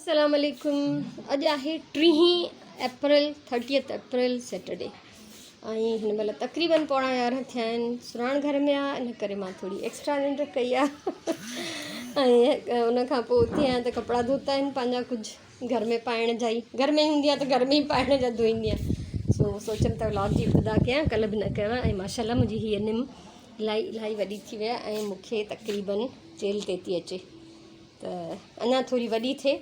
السلام عليڪم اڄ آهي ٽيهين اپريل ٿرٽيٿ اپريل سيٽرڊي ۽ هن مهل تقريبن پوڻا يارهن ٿيا آهن. سراڻ گهر ۾ آ ان ڪري مان ٿوري ايڪسٽرا ننڊ ڪئي آ ۽ ان کان پوء اٿي آهيان ته ڪپڙا ڌوتا آهن پنهنجا ڪجهه گهر ۾ پائڻ جا ئي گهر ۾ ئي هوندي آهيان ته گهر ۾ ئي پائڻ جا ڌوئيندي آهيان سو سوچيم ته ولاگ جي ابتدا ڪيان ڪلهه به نه ڪيو آهي ۽ ماشاء الله منهنجي هيء نم الاهي الاهي وڏي ٿي وئي آهي ۽ مون کي تقريبن چيلهه تي ٿي اچي ته اڃا ٿوري وڏي ٿئي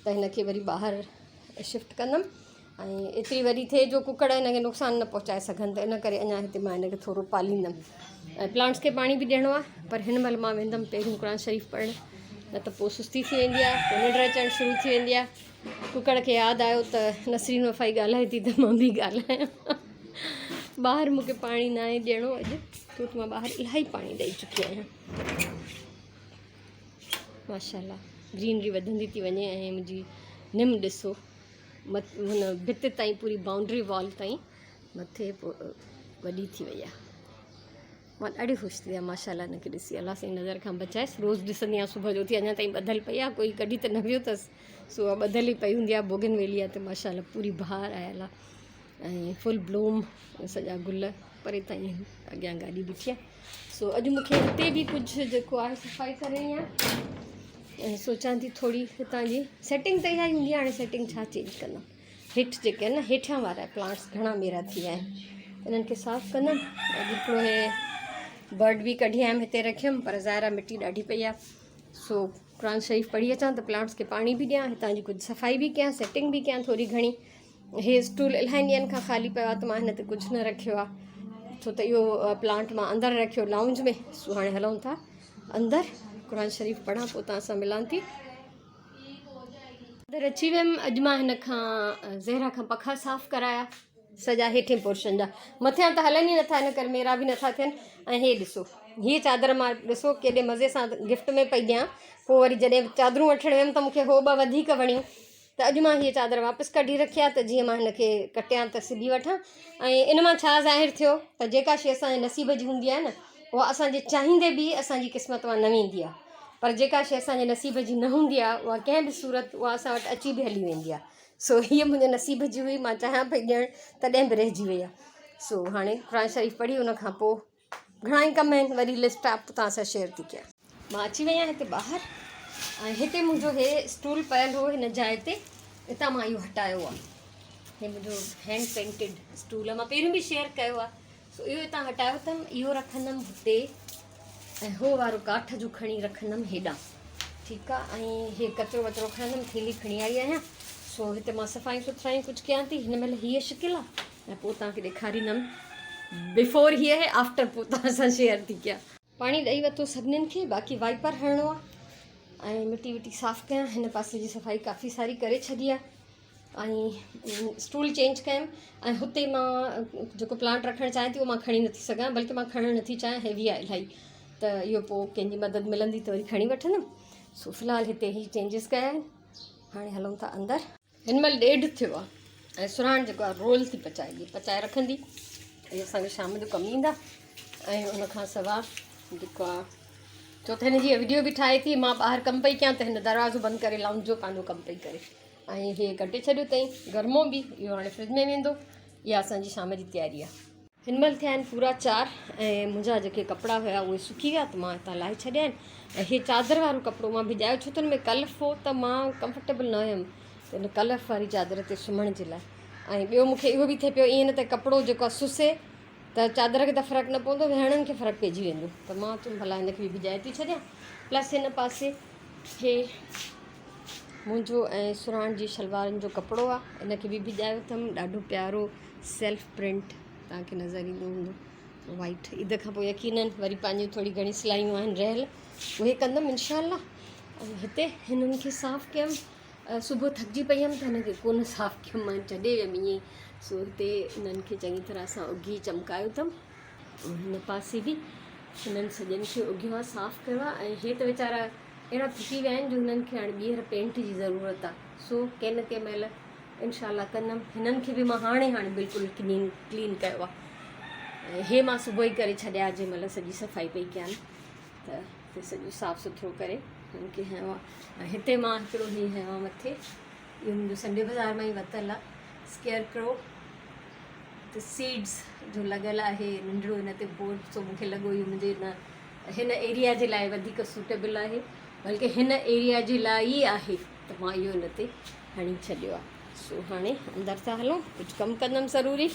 ته هن کي وري ٻاهر شفٽ ڪندم ۽ ايتري وڏي ٿئي جو ڪڪڙ هن کي نقصان نه پهچائي سگهن ته ان ڪري اڃا هتي مان هن کي ٿورو پاليندم ۽ پلانٽس کي پاڻي به ڏيڻو آهي پر هن مهل مان ويندم پهريون قرآن شريف پڙهڻ نه ته پوء سستي ٿي ويندي آهي پوء ننڊ اچڻ شروع ٿي ويندي آهي ڪڪڙ کي ياد آيو ته نسرين وفائي ڳالهائي ٿي ته مان به ڳالهايان ٻاهر مونکي پاڻي ناهي ڏيڻو اڄ ڇو ته مان ٻاهر الاهي پاڻي ڏئي چڪي آهيان. ماشاءالله گرينري وڌندي ٿي وڃي ۽ منهنجي نم ڏسو هن ڀت تائين پوري بائونڊري وال تائين مٿي وڏي ٿي وئي آهي. مان ڏاڍي خوش ٿي آهيان ماشاءالله هن کي ڏسي. الله سائين نظر کان بچائيس. روز ڏسندي آهيان صبح جو اٿي اڃا تائين ٻڌل پئي آهي ڪوئي ڪڍي ته نه ويو اٿس سو اها ٻڌل ئي پئي هوندي آهي بوگن ويلي آهي ته ماشاءالله پوري بهار آيل آهي ۽ فل بلوم سڄا گل پري تائين اڳيان گاڏي بيٺي آهي. سو اڄ مون کي هتي به ڪجهه جيڪو آهي صفائي ڪرڻي آهي ۽ سوچان ٿي ٿوري هتان جي سيٽنگ ته اها ئي هوندي آهي هاڻي سيٽنگ ڇا چينج ڪندم هيٺ جيڪي آهن نه هيٺيان وارا پلانٽس گهڻا ميرا ٿي ويا آهن انهن کي صاف ڪندم. اڄ هڪڙو هي برڊ به ڪڍي آيم هتي رکيم پر ظاهر آهي مٽي ڏاڍي پئي آهي سو قرآن شريف پڙهي اچان ته پلانٽس کي پاڻي به ڏيان هتان جي ڪجهه صفائي به ڪيان سيٽنگ به ڪيان ٿوري گهڻي. هي اسٽول الاهي ڏينهن کان خالي پيو آهي ته مان هن تي ڪجهه نه رکيو آهي ڇو ته اهو پلانٽ مان اندر رکيو لائونج ۾ سو هاڻي هلون ٿا اندر قرآن شريف پڙهان پوء توهان سان ملان ٿي. اندر اچي ويم اڄ مان هن کان زهرا کان پکا صاف ڪرايا سڄا هيٺين پورشن جا مٿيان ته هلن ئي نٿا ان ڪري ميرا به نٿا ٿين ۽ هي ڏسو هي چادر مان ڏسو ڪيڏي مزي سان گفٽ ۾ پئي ڏيان پوء وري جڏهن چادرون وٺڻ ويم ته مونکي هو ٻه وڌيڪ وڻيون ته اڄ مان هيء چادر واپس ڪڍي رکي آهي ته جيئن مان هن کي ڪٽيان ته سبي وٺان ۽ ان مان ڇا ظاهر ٿيو ته جيڪا شيء اسان جي نصيب جي هوندي آهي نه اها اسان جي چاهيندي به اسان جي قسمت مان نه ويندي آهي پر جيڪا شيء اسان جي نصيب جي نه هوندي آهي اها ڪنهن به صورت اها اسان وٽ اچي به هلي ويندي آهي سو هيء منهنجي نصيب جي هئي مان چاهيان پئي ڏيڻ تڏهن به رهجي وئي آهي سو هاڻي قرآن شريف پڙهي ان کان پوء گهڻا ئي ڪم آهن وري لسٽ آ توهان سان شيئر ٿي ڪيان. مان اچي وئي آهيان هتي ٻاهر ۽ هتي منهنجو هي اسٽول پيل هو هن جاء تي اتان مان اهو هٽايو آهي. هي منهنجو هينڊ پينٽيڊ اسٽول آهي مان پهريون به شيئر ڪيو آهي. سو اهو هتان هٽايو اٿم اهو رکندم هتي ۽ هو وارو ڪاٺ جو کڻي رکندم هيڏانهن ٺيڪ آهي ۽ هي ڪچرو وچرو کڻندم ٿيلهي کڻي آئي آهيان سو هتي مان صفايون سٿرايون ڪجهه ڪيان ٿي هن مهل هيء شڪل آهي ۽ پوء توهان کي ڏيکاريندم بفور هيء آهي آفٽر پوء توهان سان شيئر ٿي ڪيان. پاڻي ڏئي ورتو سڀنين کي باقي وائپر هڻڻو آهي ۽ مٽي وٽي صاف ڪيان هن پاسي جي صفائي ڪافي ساري ڪري ڇڏي آهي ۽ اسٽول چينج ڪيم ۽ هتي مان جيڪو پلانٽ رکڻ چاهيان ٿي اهو مان کڻي نٿي سگهان بلڪه مان کڻڻ نٿي چاهيان هيوي آهي الاهي ته اهو پوء ڪنهن جي مدد ملندي ته وري کڻي وٺندم سو في الحال هتي هي چينجز ڪيا آهن هاڻي هلون ٿا اندر. هن مهل ڏيڍ ٿيو آهي ۽ سرهاڻ جيڪو آهي رول ٿي پچائي جي پچائي رکندي ۽ اسان کي شام جو ڪم ايندا ۽ ان کان سوا جيڪو آهي ڇو ته هن جي وڊيو به ٺاهي ٿي مان ٻاهر ڪم پئي ڪيان ته هن دروازو بند ڪري لائونج جو پنهنجو ڪم پئي ڪري ۽ هي ڪٽي ڇڏيو اٿئي گرمو به اهو هاڻي فرج ۾ ويندو اها اسان جي شام جي تياري آهي. هن مهل ٿيا آهن پورا چار ۽ منهنجا جيڪي ڪپڙا هيا اهي سڪي ويا ته مان هتان لاهي ڇڏيا آهن ۽ هي چادر وارو ڪپڙو مان ڀڄايو ڇو ته هن ۾ ڪلف هو ته مان ڪمفرٽيبل نه هيم ته هن ڪلف واري چادر تي سمهڻ جي لاء ۽ ٻيو مون کي اهو به ٿئي پيو ائين نه ته ڪپڙو جيڪو آهي سسي ته چادر کي ته فرق نه پوندو ويهڻن کي فرق پئجي ويندو ته مان چيم ڀلا هن کي به ڀڄائي ٿي ڇڏيان پلس هن پاسي هي منهنجو ۽ سرهاڻ جي شلوارن جو ڪپڙو آهي ان کي به ڀڄايو اٿم ڏاڍو پيارو سيلف پرنٽ توهان کي نظر ايندو هوندو وائيٽ عيد کان پوء يقينن وري پنهنجون ٿوري گهڻي سلايون آهن رهيل اهي ڪندم انشاء الله ۽ هتي هنن کي صاف ڪيم صبح ٿڪجي پئي هيم ته هن کي ڪونه صاف ڪيم مان ڇڏي ويم ائين ئي سو هتي انهن کي چڱي طرح سان اگهي چمڪايو اٿم هن پاسي به هنن سڄن کي اگهيو آهي صاف ڪيو آهي ۽ هي ته ويچارا اهڙا ڦٽي ويا آهن جو هنن کي هاڻي ٻيهر پينٽ جي ضرورت آهي سو ڪنهن نه ڪنهن مهل انشاء الله ڪندم هنن کي به مان هاڻي هاڻي بلڪل ڪلين ڪلين ڪيو آهي ۽ هي مان صبح ئي ڪري ڇڏيا جنهن مهل سڄي صفائي پئي ڪيان ته سڄو صاف سٿرو ڪري. هن کي هنيو آهي ۽ هتي مان هڪڙو هي هنيو آهي مٿي اهو منهنجو سنڊي بازار مان ئي ورتل آهي اسڪيئر ڪرو هتي سيڊس جو لڳل آهي ننڍڙو هن تي بورڊ سو مونکي لڳو اهو منهنجي هن هن ايريا جي لاء وڌيڪ سوٽيبل آهي بلڪه هن ايريا جي لاء ئي آهي ته مان اهو هن تي هڻي ڇڏيو آهي سو هاڻي اندر ٿا هلون ڪجهه ڪم ڪندم ضروري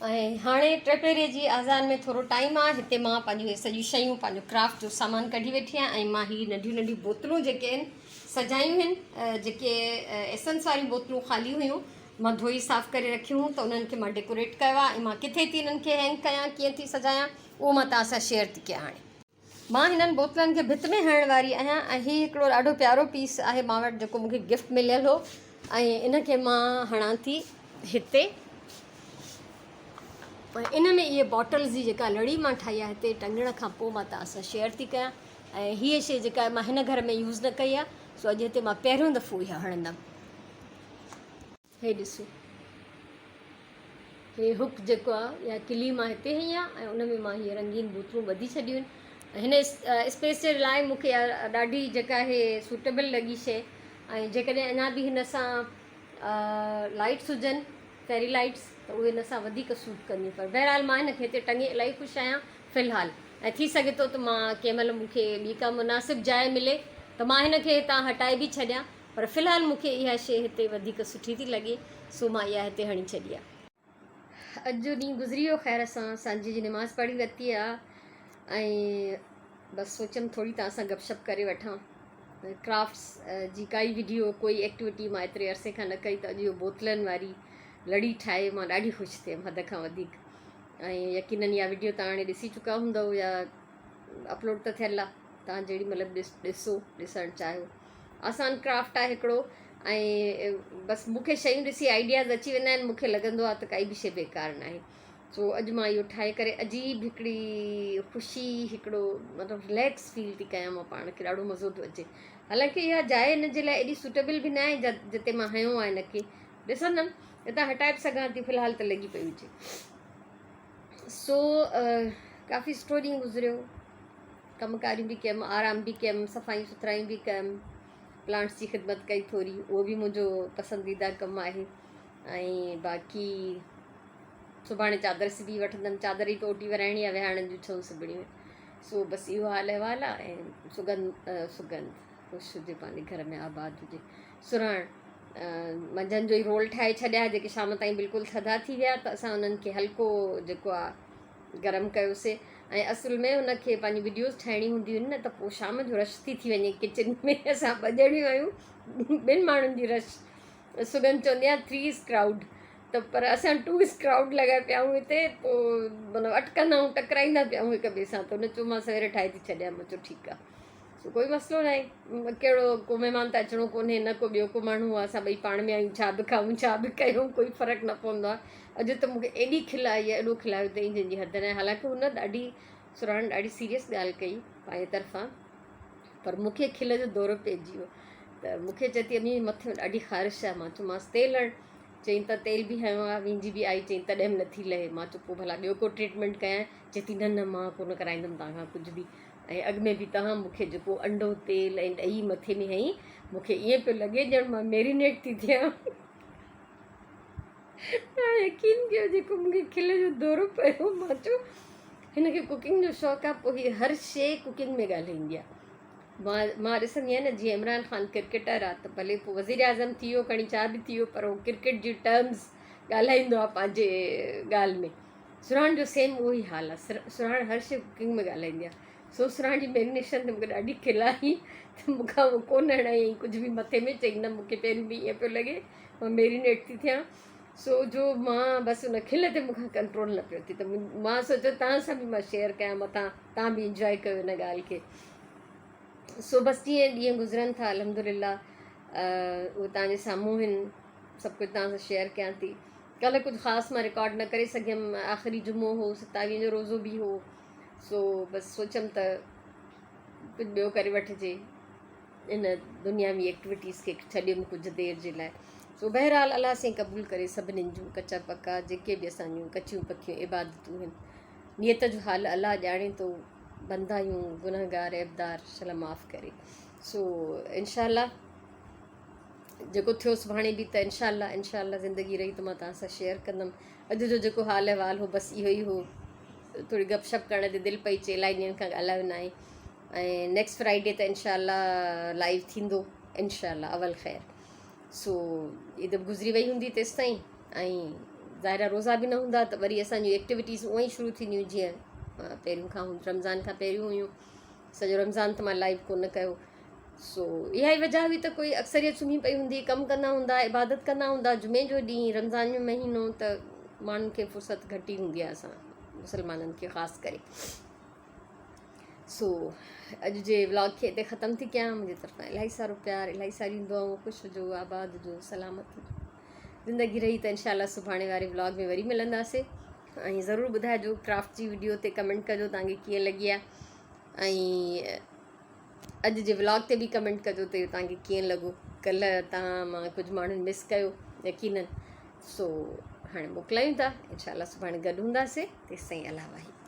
۽ هاڻي ٽپهري جي آذان ۾ ٿورو ٽائيم آ هتي مان پنهنجون هي سڄيون شيون پنهنجو ڪرافٽ جو سامان ڪڍي ويٺي آهيان ۽ مان هي ننڍيون ننڍيون بوتلون جيڪي آهن سجايون آهن جيڪي ايسنس واريون بوتلون خالي هيون مان ڌوئي صاف ڪري رکيون هيون ته انهن کي مان ڊيڪوريٽ ڪيو آهي ۽ مان ڪٿي ٿي انهن کي هينگ ڪيان ڪيئن ٿي سجايان اهو مان توهان سان شيئر ٿي ڪيان هاڻي مان هنن بوتلن کي ڀت ۾ هڻڻ واري آهيان ۽ هي هڪڙو ڏاڍو پيارو پيس آهي مان وٽ جيڪو مون کي گفٽ مليل هو ۽ ان کي مان هڻان ٿي هتي ۽ ان ۾ اهي باٽلز جي جيڪا لڙي مان ٺاهي آهي هتي ٽنگڻ کان پوء مان توهان سان شيئر ٿي ڪيان ۽ هيء شيء جيڪا مان هن گهر ۾ يوز نه ڪئي آهي سو اڄ هتي مان پهريون دفعو اها هڻندم. هي ڏسو هي هڪ جيڪو آهي يا ڪلي مان هتي هنئي آهي ۽ ان ۾ مان هي رنگين بوتلون ٻڌي ڇڏيون آهن هن اسپيس جي لاء مون کي ڏاڍي جيڪا آهي سوٽيبل لڳي شيء ۽ جيڪڏهن اڃا به هن سان لائٽس هجن فيري لائٽس ته اهي هن سان وڌيڪ سوٽ ڪنديون پر بهرحال مان هن کي هتي ٽنگي الاهي خوش آهيان في الحال ۽ ٿي سگهي ٿو ته مان ڪنهن مهل مون کي ٻي ڪا مناسب جاء ملي ته مان هن کي هتان هٽائي به ڇڏيان پر في الحال مون کي اها شيء هتي وڌيڪ سٺي ٿي لڳي سو مان اها هتي هڻي ڇڏي آهي. اڄ جو ڏينهن گذري ويو خير سان سانجهي جي نماز پڙهي ورتي آهي ۽ بس سوچيم ٿوري توهان سان گپ شپ ڪري وٺان ڪرافٽس جي ڪائي وڊيو ڪوئي ايڪٽيوٽي مان ايتري عرصي کان نه ڪئي ته اڄ اهو بوتلن واري لڙي ٺاهي مان ڏاڍي خوش ٿيم حد کان وڌيڪ ۽ يقينن اها وڊيو توهان هاڻي ڏسي چڪا هوندؤ يا اپلوڊ ته ٿيل آهي توهان جهڙي مهل به ڏسو ڏسڻ چاهيو آسان ڪرافٽ آهي هڪڙو ۽ بس مون کي شيون ڏسي آئيڊياز اچي ويندا آهن مون کي لڳندو آهي ته ڪائي به شي بيڪار ناهي سو اڄ مان اهو ٺاهي ڪري عجيب هڪڙي خوشي هڪڙو مطلب رليڪس فيل ٿي ڪيان مان پاڻ کي ڏاڍو مزو ٿو اچي حالانڪه اها جاء هن جي لاء ايڏي سوٽيبل به نه آهي جتي مان هنيو آهي هن کي ڏسندم هتان هٽائي به سگهان ٿي في الحال ته لڳي پئي هجي سو ڪافي سٺو ڏينهن گذريو ڪم ڪاريون به ڪيم آرام به ڪيم صفايون سٿرايون به ڪيم پلانٽس جي خدمت ڪئي ٿوري اهو به منهنجو پسنديده ڪم آهي ۽ باقي سڀاڻي چادر سبي وٺندم، چادر ئي ته اوٽي ورائڻي آهي وهاڻن جون ڇهون سبڻيون آهن. سو بس اهو حال احوال آهي ۽ سڳنڌ سڳنڌ خوش هجي پنهنجي گهر ۾ آباد هجي. سرهاڻ منجهند جو ئي رول ٺاهي ڇڏيا جيڪي شام تائين بلڪل ٿڌا ٿي ويا ته اسان انهن کي هلڪو جيڪو آهي گرم ڪيوسي ۽ اصل ۾ هن کي پنهنجي وڊيوز ٺاهڻي هونديون آهن نه ته پوء شام جو رش ٿي ٿي وڃي ڪچن ۾ اسان ٻه ڄڻيون آهيون ٻن ماڻهن جي رش سڳنڌ چوندي آهي ٿري از ڪرائوڊ ته پر اسان ٽو از ڪرائوڊ لڳا پيا آهيون هتي پوء مطلب اٽڪندا آهيون ٽڪرائيندا پيا آهيون هڪ ٻئي سان ته هن چيو مان سوير ٺاهي ٿي ڇڏيان مون چيو ٺيڪ آهي سو ڪوئي مسئلو نه آهي ڪهڙو ڪو مهمان ته اچڻو ڪونهي نه ڪو ٻيو ڪو ماڻهو آهي اسان ٻئي پاڻ ۾ آهيون ڇا به کائون ڇا به ڪيون ڪوئي فرق نه پوندو آهي اڄ ته مونکي ايڏي کل آئي آهي ايڏو کلايو اٿئي جنهن جي حد نه آهي حالانڪه هن ڏاڍي سرهاڻ ڏاڍي سيريس ڳالهه ڪئي پنهنجي طرفان پر مون کي کل جو دورو پئجي ويو ته مون کي چئي ٿي امي مٿي ۾ ڏاڍي خارش آهي مان چيومانس تيل هڻ چئين ته تيل به هنيو آهي وينجي به آئي چئين تڏهن به نٿي لهي مان چيو پوء ڀلا ٻيو ڪو ٽريٽمينٽ ڪيان چئي ٿي نه نه مان ڪونه ڪرائيندم توهان کان ڪجهه به ۽ اڳ ۾ به توهان مون کي جيڪو انڊو تيل ۽ ڏهي مٿي ۾ هنئي مون کي ائين پيو لڳي ڄڻ مان ميرينيٽ ٿي ٿيان توهان يقين ڪيو جيڪو مون کي کل جو دورو پيو مان چيو هن کي ڪوڪنگ جو شوق آهي پوء هي هر شيء ڪوڪنگ ۾ ڳالهائيندي آهي مان مان ڏسندي آهيان نه جيئن عمران خان ڪرڪيٽر آهي ته ڀلي پوء وزير اعظم ٿي ويو کڻي ڇا به ٿي ويو پر هو ڪرڪيٽ جي ٽرمز ڳالهائيندو آهي پنهنجي ڳالهه ۾ سرهاڻ جو سيم اهو ئي حال آهي سرهاڻ هر شيء ڪوڪنگ ۾ ڳالهائيندي آهي سو سرهاڻ جي ميرينيشن تي مون کي ڏاڍي کل آئي ته مون کان اهو ڪونه هڻايائين ڪجهه به مٿي ۾ چئي نه مون کي پهريون به ائين پيو لڳي مان ميرينيٽ ٿي ٿيان سو جو مان بس ان کل تي مون کان ڪنٽرول نه پيو ٿئي ته مان سوچيو توهان سان به مان شيئر ڪيان متان توهان به انجوائي ڪيو ان ڳالهه کي سو بس جيئن ڏينهن گذرن ٿا الحمد لله اهو توهان جي سامهون هن سڀ ڪجهه توهان سان شيئر ڪيان ٿي ڪلهه ڪجهه خاص مان رڪارڊ نه ڪري سگهيم آخري جمعو هو ستاويهه جو روزو به هو سو بس سوچيم ته ڪجهه ٻيو ڪري وٺجي ان دنياوي ايڪٽيوٽيز کي ڇڏيم ڪجهه دير جي لاء سو بهرحال الله سائين قبول ڪري سڀنين جون ڪچا پڪا جيڪي به اسان جون ڪچيون پڪيون عبادتون آهن نيت جو حال الله ڄاڻي ٿو بندا آهيون گنهگار عيبدار شل معاف ڪري. سو انشاء الله جيڪو ٿيو سڀاڻي به ته انشاء الله انشاء الله زندگي رهي ته مان توهان سان شيئر ڪندم. اڄ جو جيڪو حال احوال هو بس اهو ئي هو. ٿوري گپ شپ ڪرڻ تي دل پئي چئي الائي ڏينهن کان ڳالهايو ناهي ۽ نيڪسٽ فرائيڊي ته انشاء الله لائيو ٿيندو انشاء الله اول خير. سو عيد به گذري وئي هوندي تيستائين ۽ ظاهر آهي روزا به نه هوندا ته وري اسان جون ايڪٽيوٽيز اونئن ئي شروع ٿينديون جيئن پهريون کان رمضان کان پهريون هيون. سڄو رمضان ته مان لائيو ڪونه ڪيو. سو اها ئي وجهه هئي ته ڪوئي اڪثريت سمهي پئي هوندي، ڪم ڪندا هوندا، عبادت ڪندا هوندا، جمعي جو ڏينهن، رمضان جو مهينو ته ماڻهن کي فرصت گهٽ ئي هوندي آهي اسان مسلمانن کي خاص ڪري. سو اڄ جي ولاگ کي هتي ختم ٿي ڪيان. منهنجي طرفان الاهي سارو پيار، الاهي ساريون دعائون، خوش هجو، آباد هجو، سلامت هجو. زندگي رهي ته انشاء الله سڀاڻي واري ولاگ ۾ وري ملنداسي. ۽ ضرور ٻڌائجو ڪرافٽ جي وڊيو تي ڪمينٽ ڪجو توهان کي ڪيئن لڳي آهي ۽ اڄ جي ولاگ تي به ڪمينٽ ڪجو ته اهو توهان کي ڪيئن لڳو. ڪلهه توهان مان ڪجهه ماڻهن مس ڪيو يقينن. سو هاڻي موڪلايون ٿا انشاء الله سڀاڻي گڏ هونداسي. تيستائين الله واهي.